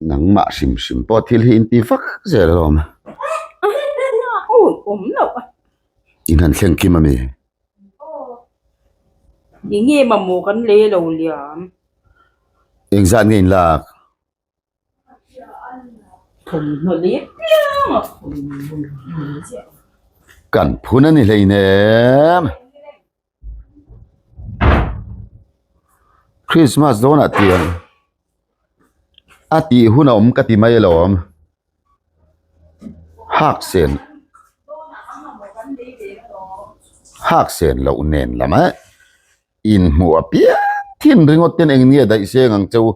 Nangmah hrim hrim pawh thil hi inti vak zel alawm. In han thleng kim ami? Enge mamawh kan lei lo liam. Engzat nge in lak? Thawmhnaw leh piang a thawmhnaw chiah. Kan phun a ni hleinem. Christmas dawnah tiang a tih hun a awm ka ti mai alawm. Hak sen hak sen loh nen lam eh inhmuh apiang thin ringawt ten eng nge daih seng ang cheu.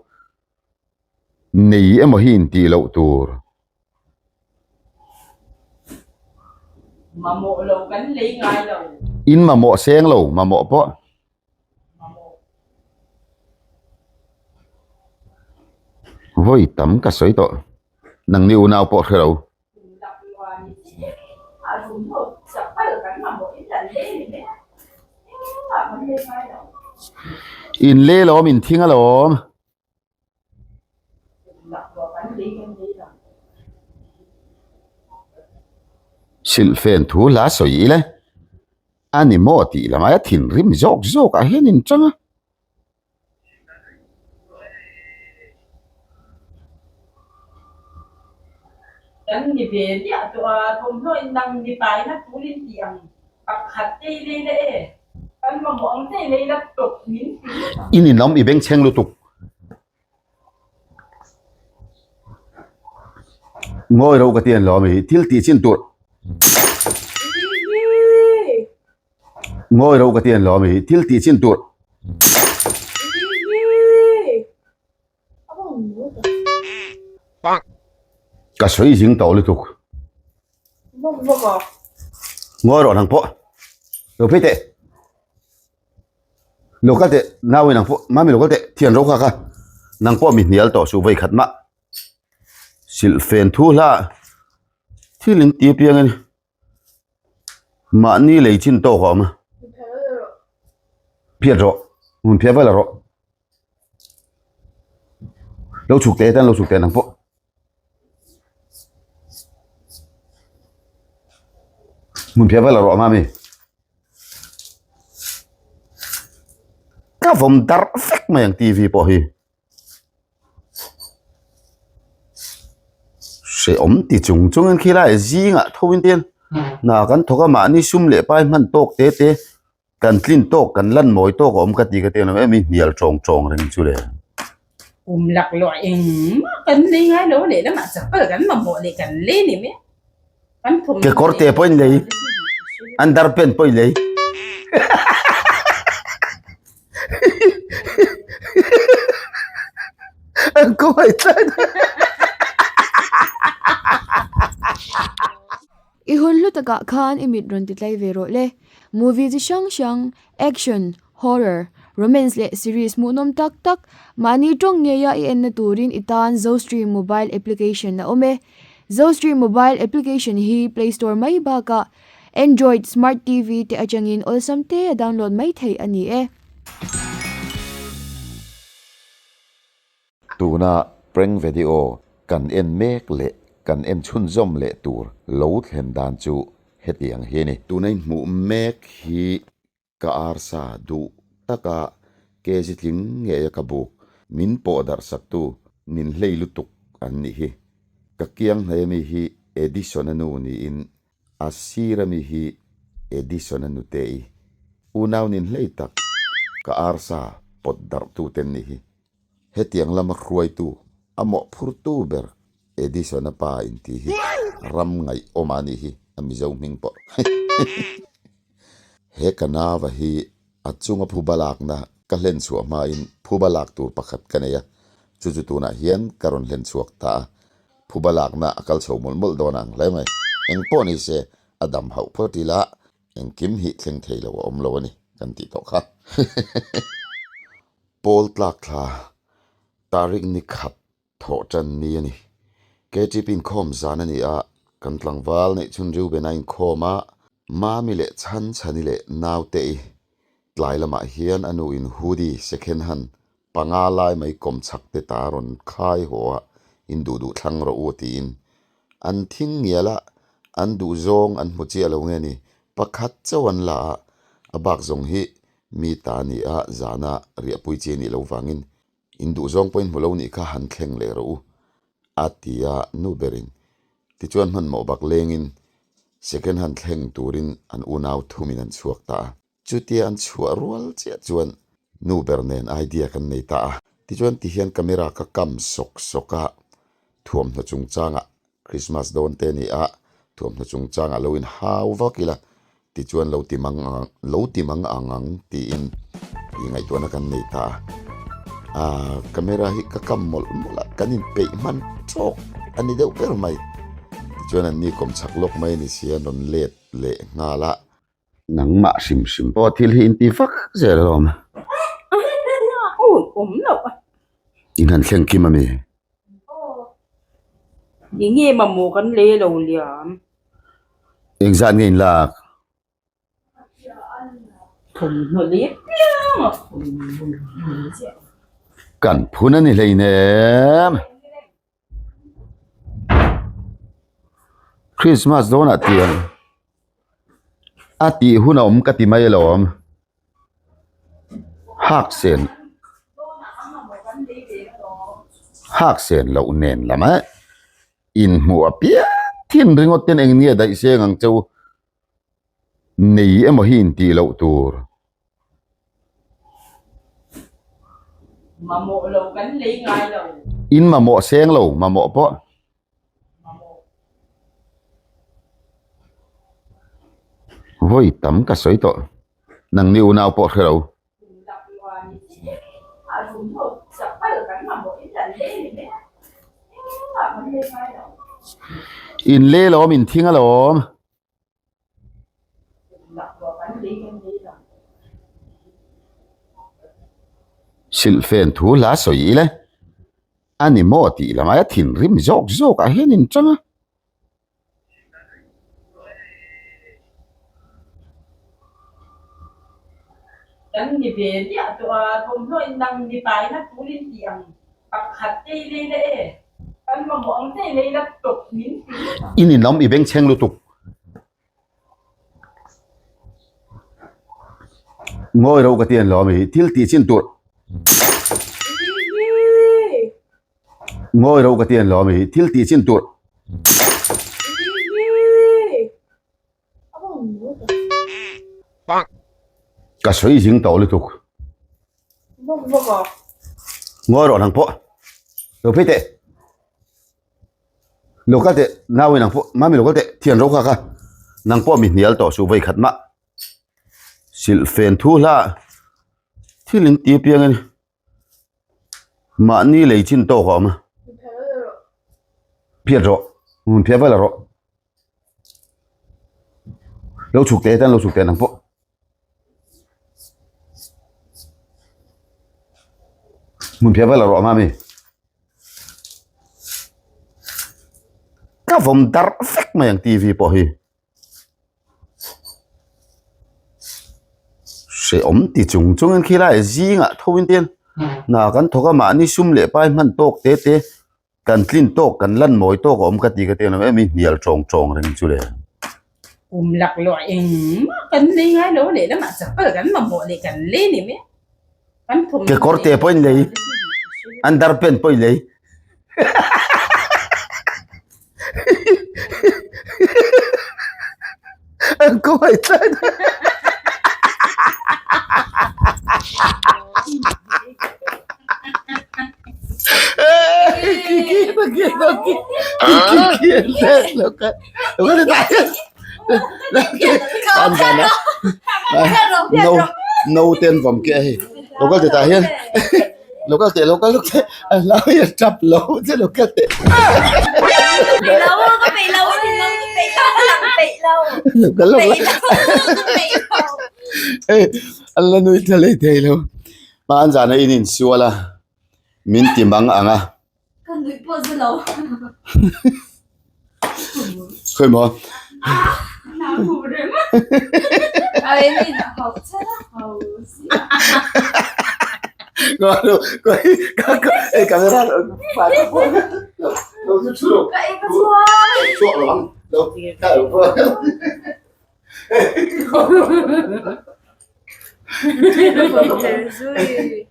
Nei emaw hi intih loh tur. Mamawh lo kan lei ngai lo. In mamawh seng lo, mamawh pawh. Vawi tam ka sawi tawh. Nangni unau pawh hre lo. In lei alawm, in thing alawm. Silhfen thu hla sawi ila a ni maw tih lam aia thinrim zawk zawk ah hian in chang a. Kan ni ve diah tawh a, thawmhnaw in nang ni paina tulin tih ang pakhat te i lei la e. Kan mamawh ang che i lei la tawp min ti ngawt ang. In inawm i bengchheng lutuk. Ngawi ro ka ti an lo ami thil tih chin tur. Ngawi ro ka ti an lo ami thil tih chin tur. Ka sawi zing tawh lutuk. Ngawi rawh nang pawh. Lo phei teh. Lo kal teh nau in nang pawh mami lo kal teh thian ro kha kha. Nang pawh mi hnial tawh suh vawi khat mah. Silhfen thu hla thil in ti apiang in mahni lei chin tawk a awm a. Phiat rawh hun phiat vel rawh. Lo chhuk teh tan lo chhuk teh nang pawh. Hmun phiat vel rawh mami. Ka vawm darh vek mai ang TV pawh hi. Hrehawm ti chung chungin khi lai zingah tho in te hna kan thawk a mahni sum leh pai hman tawk te te kan tlin tawk kan lan mawi tawk a awm ka ti ka ti ang em i hnial tawng tawng reng chu le. Kum laklawh engmah kan lei ngai lo lehlamah chapal kan mamawh leh kan lei ni mai kan thawmhnaw Kekawr te pawh in lei underpant pawh in lei. An kawai tlat. I hun hlu takah khan i mit rawn ti tlai ve rawh le. Movie chi hrang hrang, action, horror, romance leh series hmuhnawm tak tak mahni tawng ngeia i enna turin i tan Zostream mobile application a awm e. Zostream mobile application hi Play Store mai bakah Android Smart TV te atangin awlsam te a download mai theih a ni e. Tuna prank video kan en mek leh kan en chhunzawm leh tur lo thlen dan chu hetiang hi a ni. Tuna in hmuh mek hi ka arsa duh taka kg tling ngeia ka buk min pawh darh saktu nin hlei lutuk an nih hi. Ka kiang hnai ami hi Edison-a nu niin A sir ami hi Edison-a nute i unau nin hlei tak ka arsa pawt darh tu ten nih hi. Hetiang lama hruaitu a mawhphurtu ber Edison-a pa inti hi ram ngaihawm a nih hi a Mizo hming pawh. He ka nava hi a chunga phuba lakna ka hlen chhuah hmain phuba lak tur pakhat ka nei a, chu chu tunah hian ka rawn hlen chhuak ta a. Phuba lakna a kal chho mawlh mawlh dawn ang hle mai. Eng pawh ni se, a dam hauh phawt ila engkim hi thleng thei lo a awm lo a ni kan tih tawh kha. Pawl tlak thla Tariq ni khat thawh tan ni a ni. KTP inkhawm zan a ni a, kan tlangval neih chhun Reuben a inkhawm a, Mami leh Chhanchhani leh Naute-i tlai lamah hian a nu in hoodie second hand panga lai mai kawm chhak te ta rawn khai haw a, In duh duh thlang rawh u tiin an thing ngial a, an duh zawng an hmu chiah lo nge ni, pakhat chauh an la a, a bak zawng hi mi ta a ni a, zana riahpui chi a nih loh vangin in duh zawng pawhin hmu lo nih kha han thleng leh rawh u a ti a, nu berin tichuan hmanhmawh bak lengin second hand thleng turin an unau thumin an chhuak ta a. Chutia an chhuah rual chiah chuan nu ber nen idea kan nei ta a. Tichuan tihian camera ka kam sawk sawk a, thuamhnaw chungchangah Christmas dawn te a ni a, thuamhnaw chungchangah lo inhau vak ila, tichuan lo ti mang ang lo ti mang ang ang tiin ih ngaihtuahna kan nei ta a. Aaa camera hi ka kam mawlh mawlh a, kan inpeih hman tawk a ni deuh ber mai. Tichuan an ni kawmchhak lawk mai a ni si a, an rawn let leh nghal a. Nangmah hrim hrim pawh thil hi inti vak zel alawm. Awm loh a. In han thleng kim ami? Eng nge mamawh kan lei lo liam? Engzat nge in lak? Thawmhnaw leh piang a thawmhnaw chiah. Kan phun a ni hleinem. Christmas dawnah tiang a tih hun a awm ka ti mai alawm hak sen hak sen loh nen lam eh inhmuh apiang thin ringawt ten eng nge daih seng ang che u. Nei emaw hi intih loh tur. Mamawh lo kan lei ngai lo. In mamawh seng lo, mamawh pawh. Vawi tam ka sawi tawh. Nangni unau pawh hre lo. In lei alawm, in thing alawm. Silhfen thu hla sawi ila a ni maw tih lam aia thinrim zawk zawk ah hian in chang a. Kan ni ve diah tawh a, thawmhnaw in dang mipa in a tul in tih ang pakhat te i lei la e. Kan mamawh ang che i lei la tawp min ti ngawt ang. In inawm i bengchheng lutuk. Ngawi ro ka ti an lawm i thil tih chin tur. Ngawi ro ka ti an lawm i thil tih chin tur. Ka sawi zing tawh lutuk. Ngawi rawh nang pawh. Lo phei teh. Lo kal teh nau in ang pawh mami lo kal teh thian ro kha kha nang pawh mi hnial tawh suh vawi khat mah. Silhfen thu hla thil in ti apiang in mahni lei chin tawk a awm a. Phiat rawh hun phiat vel rawh. Lo chhuk teh tan lo chhuk teh nang pawh. Hmun phiah vel rawh mami. Ka vawm darh vek mai ang TV pawh hi. Hrehawm ti chung chungin khi lai zingah tho in te hian hna kan thawk a mahni sum leh pai hman tawk te te Kan tlin tawk, kan lan mawi tawk a awm ka ti ka ti ang em i hnial tawng tawng reng chu le. Kum laklawh engmah kan lei ngai lo lehlamah chapal kan mamawh leh kan lei ni mai a. Kan thawmhnaw Kekawr te pawh in lei, underpant pawh in lei. An khawngaih tlai dawn. Naute an vawm keh a hei lo kal teh tah hian lo kal teh lo kal teh a hlau hi a tap lo che lo kal teh lo kal lo hei an la nui thla leh thei lo. Hman zana in insual a, min ti mang ang a. Ka nuih pawh zu lo. Khawi maw? Ka ei ka chhuak. Chhuak lo ang. Lo ka lo pawh. Zui.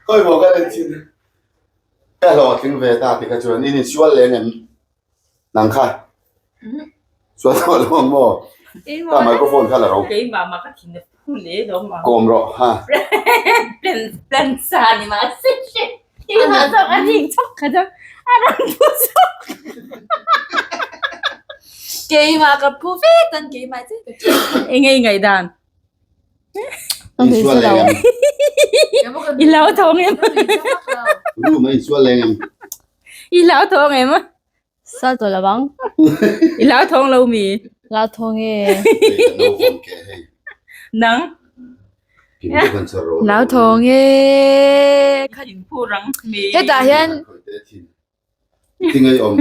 Khawi maw ka en chin. Ka hlawhtling ve ta ti kha chuan in insual leh ang em? Nang kha sual tawh lo ang maw? Ka microphone kha la ro. Keimah mah ka thin a phu leh lo ang. Kawm rawh ha. Plan plan sa ni mah se se. Keimah zawk a ring chawk kha chu a rawn phu zawk. Keimah ka phu ve tan keimah che ka thin. Enge i ngaihdan? Insual leng em? I lo thawng em? Room a insual leng em? I lo thawng em? Sal tawh lo ang. I lo thawng lo mi? Lo thawng e. Nang? Lo thawng e. Kha in phu rang mi. Hetah hian Tingai awm.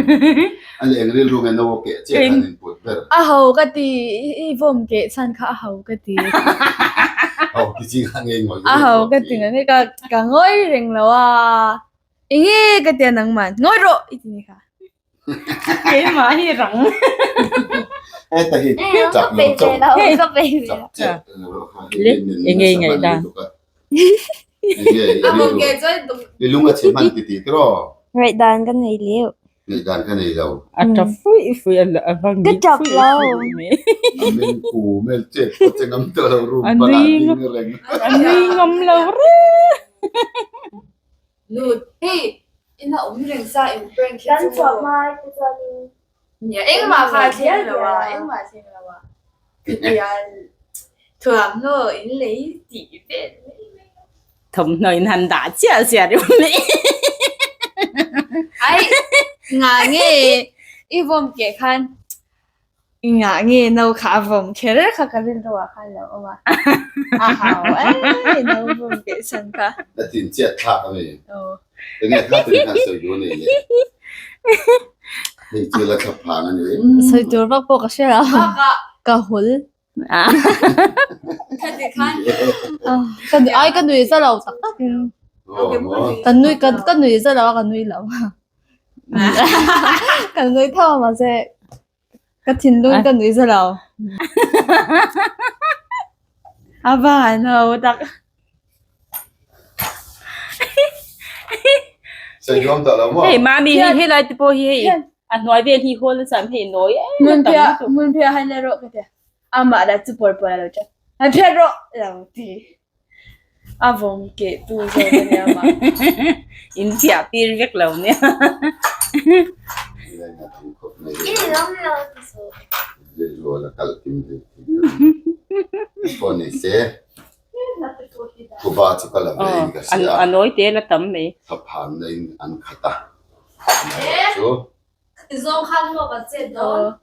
A leh eng rilru nge no keh chiah khan in put ber. A ho ka ti i vawm keh chhan kha a ho ka ti. Ho ti chi kha nge ngawi. A ho ka ti nge ka ka ngawi reng lo a. Enge ka tia nangman ngawi rawh i ti ni kha. Keimah hi rang. Heta hi chap lo chauh. Ka pe ve Chap chiah lo kha. Le enge ngaih dan. A vawm keh chuan I lung a chhe hman ti ti tiraw? Ngaihdan ka nei leu. Ngaihdan ka nei lo. A tap fui fui a a vang Ka tap lo. A meng ku mel chet pawh che ngam tawh lo room bangah a ding reng. A nui ngam lo reng. Lut hei ina awm reng sa in prank hi Kan chu chhuah hma ai te chuanin Nia engmah kha a thleng lo a engmah a thleng lo a Nia thuamhnaw in lei tih vel mai mai a. Thawmhnaw in han dah chiah chiah reuh mai. Ai ngah nge i vawm keh khan Ngah nge no kha a vawm kher kha ka rilru ah khan lo awm a. A hau e no vawm keh chhan kha. A tin chiat thlak a ni. Enge kha tin khan sawi duh a nei le. Hei chu la thlap phang a ni. Sawi tur vak pawh ka hre lo. Ka hul. Khati khan. Ai ka nui za lo tak tak in. Ka nui ka nui za lo a ka nui lo. Ka nui tho mahse ka thinlung ka nui za lo. A van ho tak. Sawi nuam tawh lo maw? Hei mami hei helai te pawh hi hei a hnuai vel hi hawl nasa hei nawi em a tam lutuk. Hmunphiah han la rawh ka tia. Amah lah chu pawl pawl a lo ṭap. Han phiat rawh lo ti. A vawm keh tu zawk a nia mah. In chiah tir vek lo nia. A nawi te la tam mai. Thaphanna in an khat a. Chu. Zawng khan maw ka chet dawn.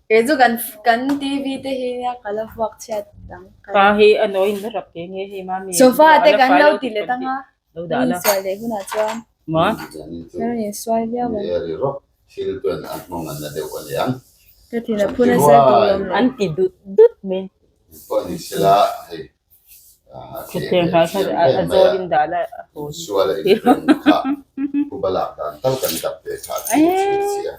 Kei chu kan kan TV te hi nia ka la vuak chhiat ang. Pa hi a nawi in la rap ke nge hei mami. Sofa te kan lo ti let anga. Min insual leh hunah chuan. Maw? Kan rawn insual viau ang. Thil chuan a nghawng an la deuh a niang. Ka thin a phun nasa tawh lo mai. An ti dut dut mai. Pawh ni sela hei Chutiang hna kha a zawlin dah la a haw. Sual a inrem kha Pu Balak dan tal kan dap ve kha a ti thin sia.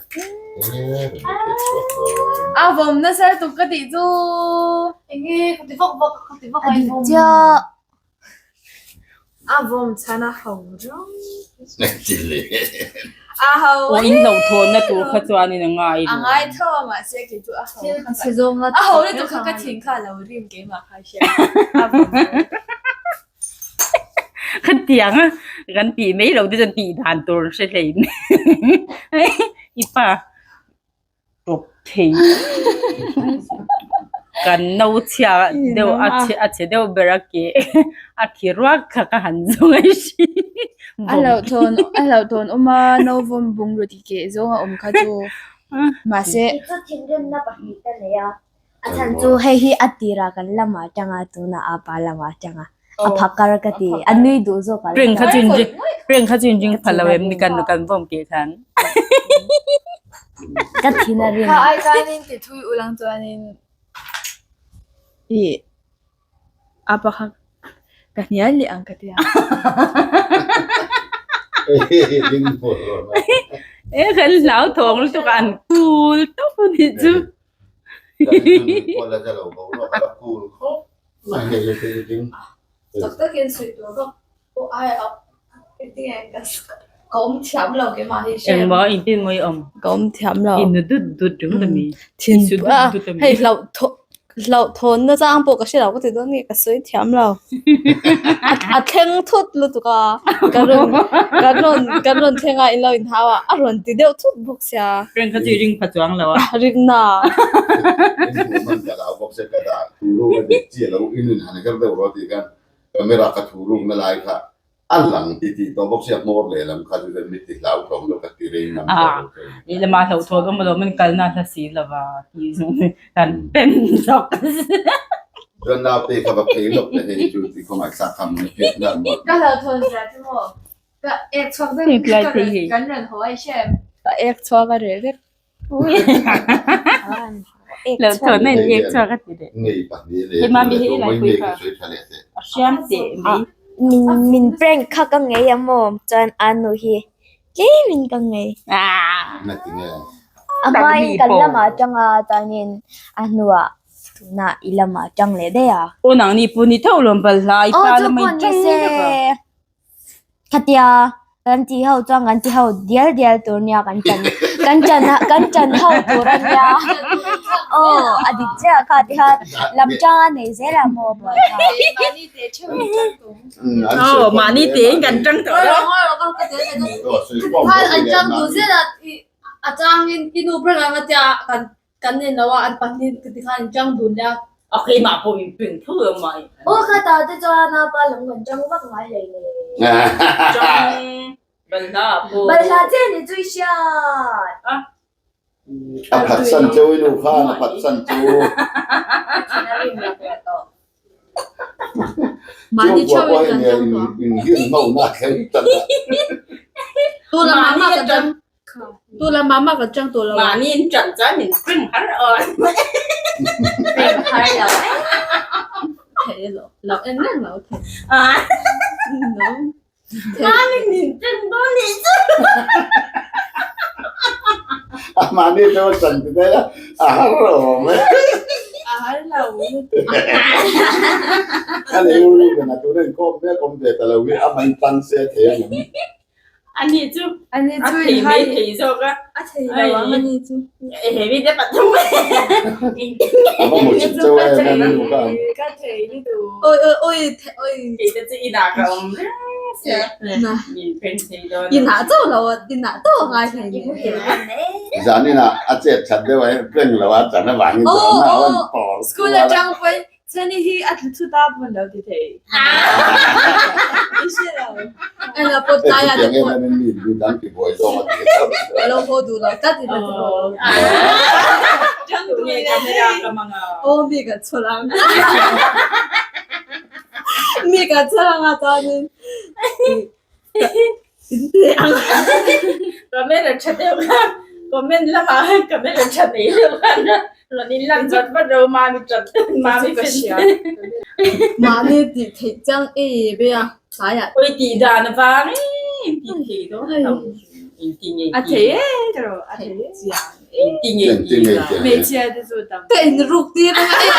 E rawn la pek chhuak dawn. A vawm nasa tuk ka tih chu. Enge ka ti vak vak ka ti vak a i vawm. A vawm chhan a ho rang. A ho. Aw in lo thawn na tur kha chuan in a ngai lo. A ngai tho a mahse kei chu a ho kha ka a ho lutuk kha ka thin kha a lo rim keimah kha hian a vawm lo. Khatiang a kan tih mai lo te chuan tih dan tur hre hlei i pa. Tawp thei kan no chhia deuh a chhe a chhe deuh ber a ke a khi ruak kha ka han zawng a hri A hlauhthawn a hlauhthawn awm a no vawm bungraw ti keh zawng a awm kha chu mahse Kei chu thinrimna pahnih ka nei a, a chhan chu hei hi a tirah kan lamah atanga tunah a pa lamah atanga a phakar ka ti a nui duh zawk a Prank kha chu in prank kha chu in ring phal lo em ni kan kan vawm keh khan. Ka thin a rim. Kha ai chuanin ti thui ulang chuanin ih. Apa kha ka hnial leh ang ka ti a. E kan hlau thawng lutuk a an cool tawp a nih chu. Tak takin sawi tur vak pawh ai a engtin nge ka awm thiam lo keimah hi hre. Engmah engtin maw i awm? Ka awm thiam lo. I nu dut dut ringawt a mi? Thin hei hlauh thawh Hlauhthawn na chang pawh ka hre lo ka ti dawn nge ka sawi thiam lo. A thleng thut lutuk a, ka rawn ka rawn ka rawn thleng a in lo inhau a, a rawn ti deuh thut bawk sia. Ring kha chu i ring pha chuang lo a. Ring na. A lang ti tih tawh bawk sia hmawr lehlam kha chu chuan mi ti hlau hlawm lo ka ti rei ngam tawh lo thei. Ih lama hlauhthawn awm lo min kalna hla si lova tih zawng hi kan pen zawk. Chuan naute kha va phei lawk te hei chu ti khawngaih thlak kha mun hriat nghal maw. Ka hlauhthawn zia chu maw ka ek chhuak vek kan rawn haw a i hre em? Ka ek chhuak a reh vek. Hlauhthawn na in ek chhuak a ti leh. Hei mami hi i laipui kha a hriam teh mai. Min prank kha ka ngei a maw chuan a nu hi tlem in ka ngei. A hmain kan lamah atanga chuanin a hnuah tunah i lamah atang leh daih a. Aw nangni pawh ni tho lawm balhla i pa lamah in tang vek a. Khatia kan tih ho chuan kan ti ho dial dial tur nia kan chan kan chan kan chan ho tur a nia aw a dik chiah kha ti khan lam tang a nei zel a maw buai kha. Aw mahni te in kan tang tawh lo. An tang duh zel a a changin i nu ber ang a tia kan Kan nen lo a, an pahnih ka ti khan in chang dun leh a. A keimah pawh in peng tho lo mai. Aw ka ta te chuan a pa lam kan chang vak ngai hlei le. Chang balhla pawh. Balhla che ni chu i hriat. A phatsan cheu i nu khan a phatsan chu. Mahni theuh in kan chang tawh. In hian hno na thleng tan a. Tu la mama ka chang. Tu la mama ka chang tawh lo a. Mahni in chang chuan min peng har awn. Peng har lo. Thei lo. Lo en reng lo thei. No. Mahni min peng dawn nih chu. A mahni theuh a chan ti daih a, a har awm e. A har lo. A nei u Reuben a tuna inkhawm mek awm ve ta lo hi a mah in tang se a thei ang em? Ani chu Ani a chu thei in mai hai thei zawk a. A thei lo ang ani chu. He mi te pathum A va hmu chip cheu em em nu kha. Ka thei lutuk. Oi oi oi oi. Kei te chu inah ka awm reng sia. Min phen thei dawn. Inah chauh lo a inah chauh a ngai thei. I muhil hman e. Zan inah a chet that deuh a peng lo a chan avangin chuan a rawn pawr School atang pawhin Chani hi a tlu thut a hmun lo ti thei. I hre lo. En a pawt tlai a te pawh. Mi mi dang ti buai zawng a ti tlat. A lo haw duh lo tlat in a ti bawk. Chang tu nge camera ka mang a. Aw mi ka chhawr ang. Mi ka chhawr ang a chuanin. Comment a tha deuh kha comment lamah comment a tha nei deuh khan rawn in lan vat vat ro mami tat mami Ka hria. Mahni tih theih chiang e be a tlaiah. Oi tih dan avang in tih theih dawn lo in ti ngei A thei e ka rawh a thei e. In ti ngei ti Hmeichhia te chu tam. Ka in ruk tir anga e.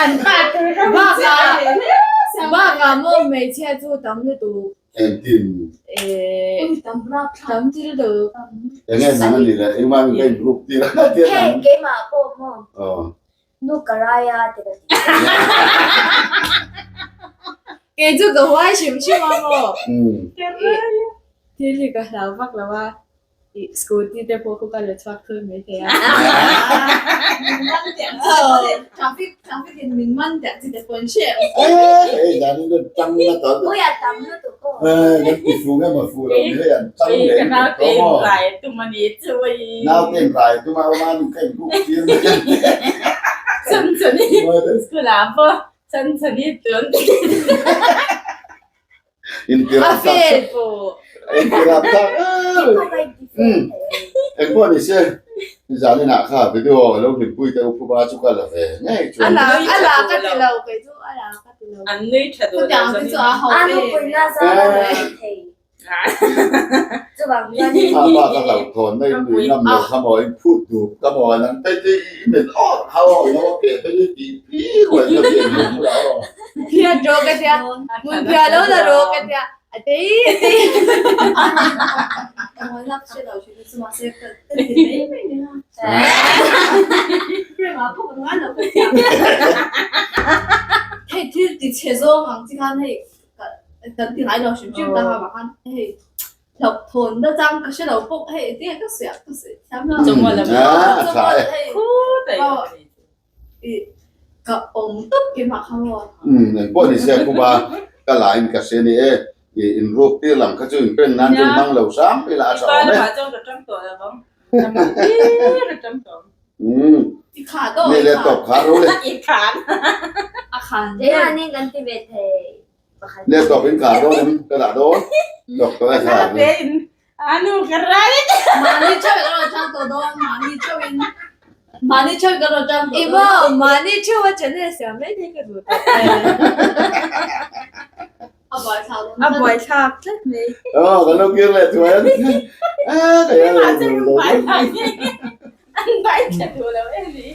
An pa te ka Bakah maw hmeichhia chu tam lutuk. Engtin? Eh, tam thil lutuk. Enge nang ani le engmah ka in ruk tir a Hei keimah pawh maw nu ka rai a ti ka ti. Kei chu ka huai hrim hrim a maw. Thil hi ka hlau vak lo a. Ih scooty te pawh khu ka la chhuak thul mai thei a. Min man teh ang chi traffic traffic in min man teh ang chi te pawh an hre ang. Hei zan in rawn tang na tawh. Ui a tam lutuk aw. Kan ti fu nge maw fu lo ni hei an tang leh Ka lutuk nau tawh te maw. rai tum a ni chu ui. Nau te rai tum a awm a ni ka in ruk tir mai. Chun chun i school ah pawh. Chhanchhani chuan Intirap A fel pawh. Intirap tak em. Engpawh ni se zaninah kha video lo hlimpui te u phuba chu ka la ve ngei chuan. A la a la ka ti lo kei chu a la ka ti lo. An nui tha duh lo Chutiang te chu a ho A ve. nupui na zar a nui thei. Chuvang chuan Kha pa ka hlauhthawn na in nui ngam lo kha maw in phut duh ka maw nang phei chu i mit awt kha aw lo a keh phei chu tih phi huai kha pian duh bulah aw. Phiat rawh ka tia, hmun phiah lo la rawh ka tia, a tei a tei. Ka ngawi lak hre lo thin chu mahse ka ka ti mai mai ni a. Prema pawh ka ngai lo ka tia. Hei thil ti chhe zawng ang chi khan hei kan ti ngai lo hrim hrim ta kha vang khan hei hlauhthawn na chang ka hre lo bawk hei enge ka sawi ah ka sawi thiam lo. Chawngawla A tha e. I ka awm tawp keimah kha maw. Umm engpawh ni se khuba ka la in ka hria ni e i inruk tir lam kha chu in pen nan chu hmang lo hram ila a tha awm e. Umm ni le tawp kha ro le. Keimahni kan ti ve thei pakhat. Le tawp in kha dawn em ka dah dawn tawp tawh e kha. Anu ka rai. Mahni theuh ka rawn chang tawh dawn, mahni theuhin mahni theuh ka rawn chang tawh dawn. Emaw mahni theuh a channel siam mai thei ka duh tak e. A buaithlak dawn A buaithlak tlat mai. Aw kan lo kir leh thuai a ni. A ka hian An bai tha duh lo em ni.